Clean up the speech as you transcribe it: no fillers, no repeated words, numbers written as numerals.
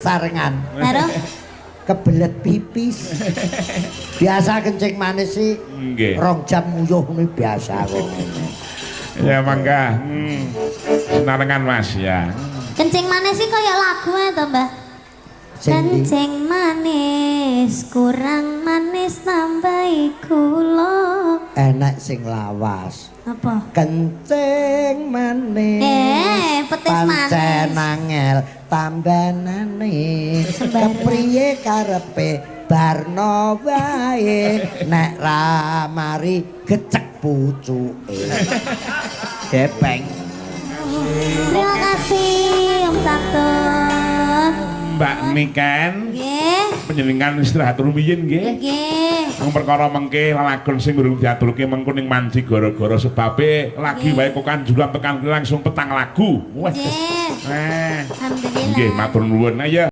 Sarengan. Karo Kebelet pipis. Biasa kencing manis sih. Nggih. 2 jam nguyuh ini biasa kok. Ya mangga. Senarengan, Mas, ya. Kencing manis sih kaya lagu ya to, Mbah? Sing ndi? Kencing manis kurang manis tambahi gula. Enak sing lawas. Apa? Kencing manis. Eh, petis manis. Pancen angel tambanane. Sembarang. Kepriye karepe barno wae nek ra mari gecek pucuke. Gepeng. Terima kasih, Om Tante. Mbak Niken, Nggih. Panjenengan istirahat rumiyin nggih. Nggih. Wong perkara mengke lelagon sing urung diaturke mengko ning manci gara-gara sebabe lagi wae kok kanjuran tekan langsung 4 lagu. Wah. Nggih. Eh. Alhamdulillah. Nggih, matur nuwun. Ayo.